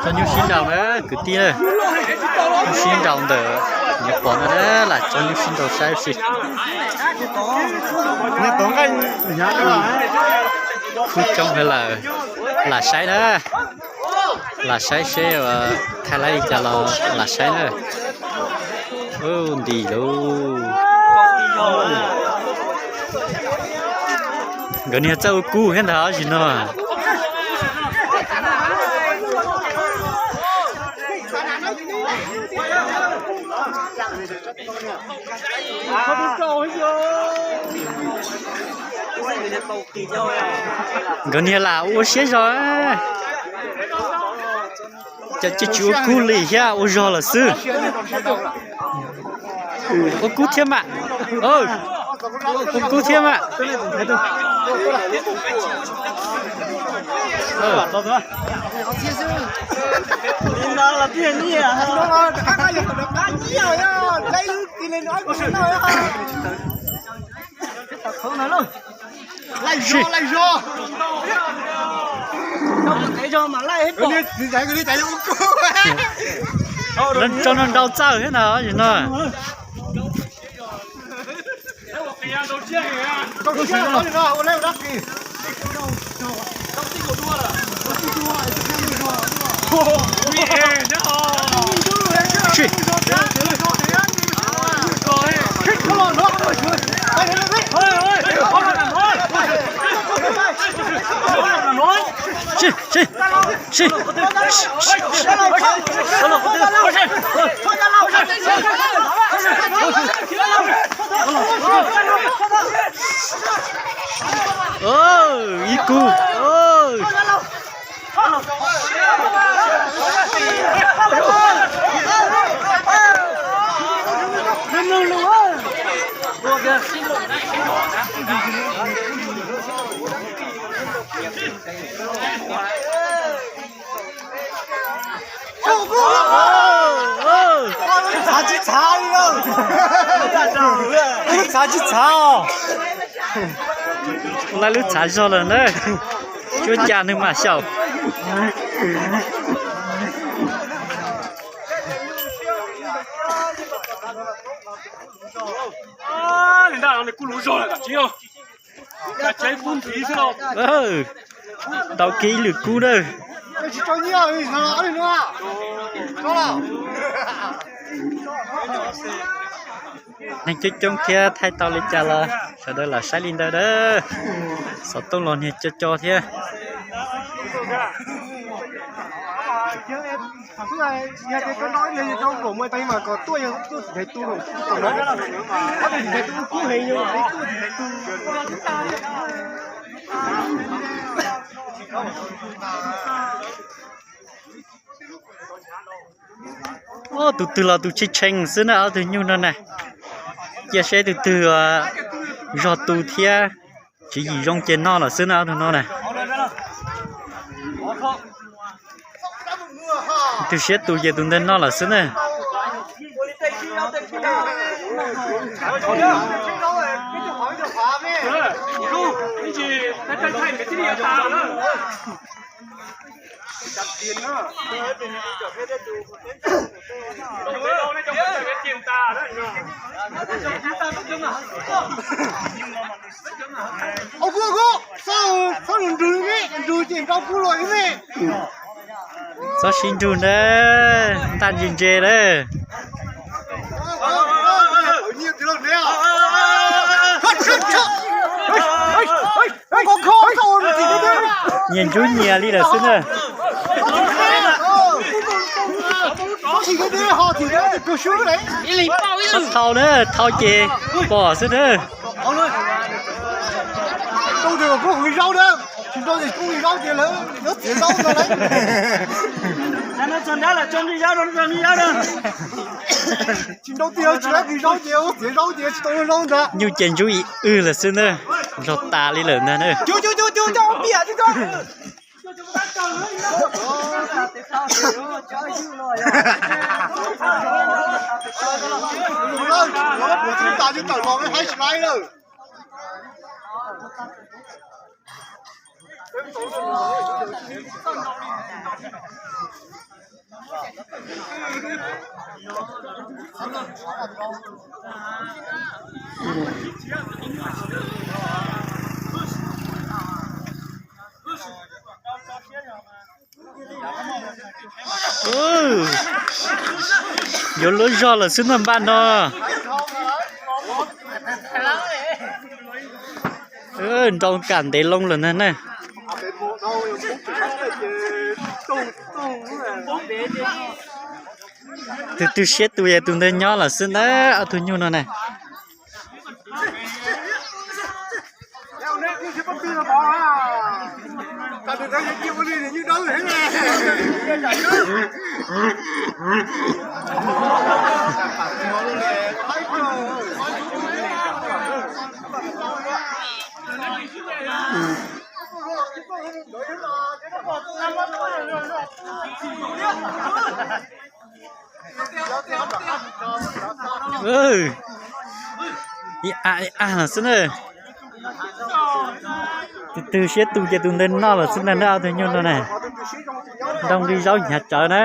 Tso nyuj sib nraus na kwv tij na. Nyuj sib nraus ntawm nyias pom no na, lam tso nyuj sib nraus saib si. Kuj coob heev lawm, lam saib na. Lam saib seb thaij laib li cas los lam saib na. Ntim lauj. Nkawd niag txawj ua kub thiab ntag zim no. Nkawd niag lam ua siab zog. Ces tsis ua kub li thiab ua zog lawm xwb. Ua kub thiab mas. Ua kub thiab mas. Laij zog, laij zog. Tso no nrau txawj thiab ntag zim no. Ib kub. Txhav tsis txhav li, txhav tsis txhav os. Lawv lub txhav zog lawm na. Cuab cas nws mam xyaum. Tau kiag ib lwm kub na. Neeg coob coob thiab, thaij tau li cas los sawv daws lam saib li ntawd na. Xov tooj los niag co co thiab. Ob tug twg los tus tshee tshee xwb na, ob tug nyuj no na. Cia seb tus twg zog tu thiab tsis yim zoo ces noj lawm xwb na, ob tug no na. Tus siab tus ces tus ntawd noj lawm xwb na. Ua kub, ua kub, txhob nrug ne, nrug ces nrau kub los ne. Txhob sib nrug na, ntaj ntse ntse lawm. Nyias ntsub nyias li lawm xwb na. Txhob thau na, thau ces pom xwb na. Nyuj ces ntsub ib wb lawm xwb na, zog tas li lawm ntag na. Yuav luag zog lawm xwb na npaj no. Nrau kam ntev loo lawm na na. Tus twg siab tus ces tus ntawd nyob lawm xwb na, ob tug nyuj no na. Ib a ib a no xwb na. Tus twg siab tus ces tus ntawd noj lawm xwb na, ob tug nyuj no na. Nrau nqi zaub hnyav tsawv na.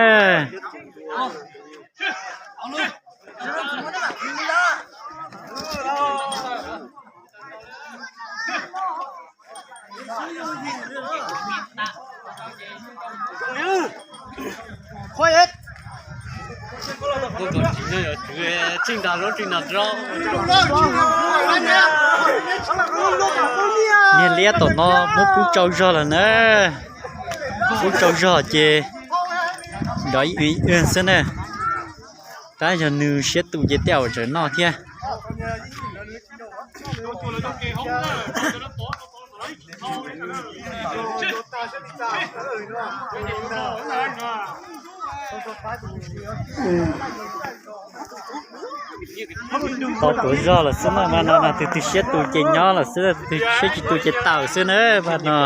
Niag liab tom no muab pub tsau zog lawm na. Pub tsau zog ces nrov ib ua xwb na. Tab yog nws siab tus ces tej zaum tseem noj thiab. Tau tuav zog lawm xwb na, mas no na tus twg siab tus ces nyob lawm xwb, tus twg siab tsis tus ces tawm xwb na mas no.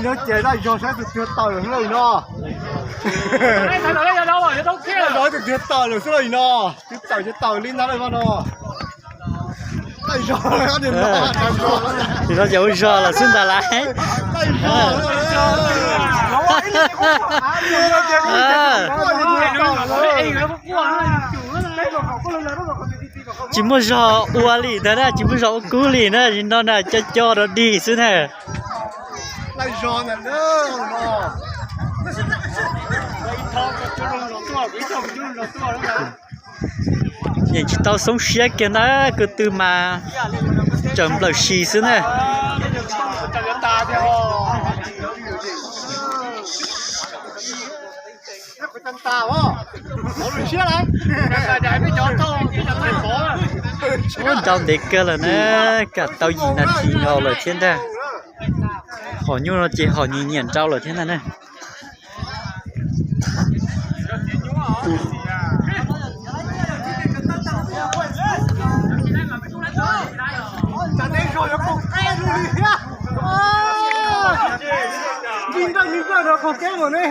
Nyob ces daj zog saib tus twg tawm lawm xwb no. Daj zog tus twg tawm lawm xwb no no. Twb tawm ces tawm li ntawd lawm no. Tus no ces ua zog lawm xwb ntag lauj. Tsis muaj zog ua li ntag na, tsis muaj zog ua kub li na, no na co co rau dig xwb na. Yeej tsis tau xoob siab kiag ntag, ko tw mas tseem nplawm si xwb na. Ua nrau ntev kawg lawm na, kam tau yim nas this nkaus lawm thiab ntag. Hom nyuj no ces hom nyias nyias nrau lawm thiab ntag na.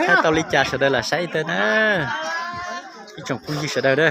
Thaij tau li cas sawv daws lam saib tau na. Ib tsoom phooj ywg sawv daws na.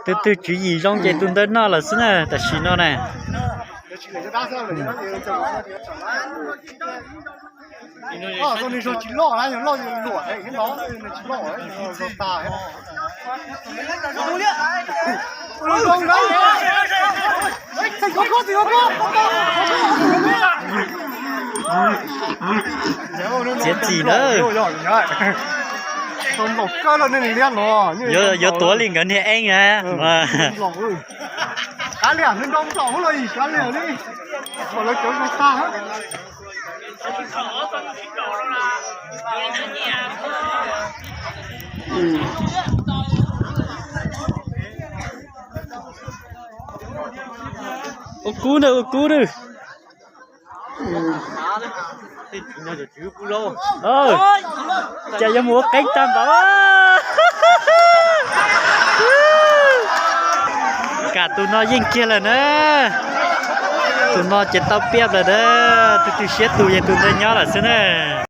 Tus twg tswv yim zoo ces tus ntawd noj lawm xwb na, tam sim no na. Txiav txim na. Yuav tuav li nkawd niag eeb na. Ua kub na, ua kub na. Cas yuav mus ua qeeb tag npaum. Kam tus no yeej kiag lawm na. Tus no ces tau piaj lawm na. Tus twg siab tus yeej tus ntawd nyob lawm xwb na.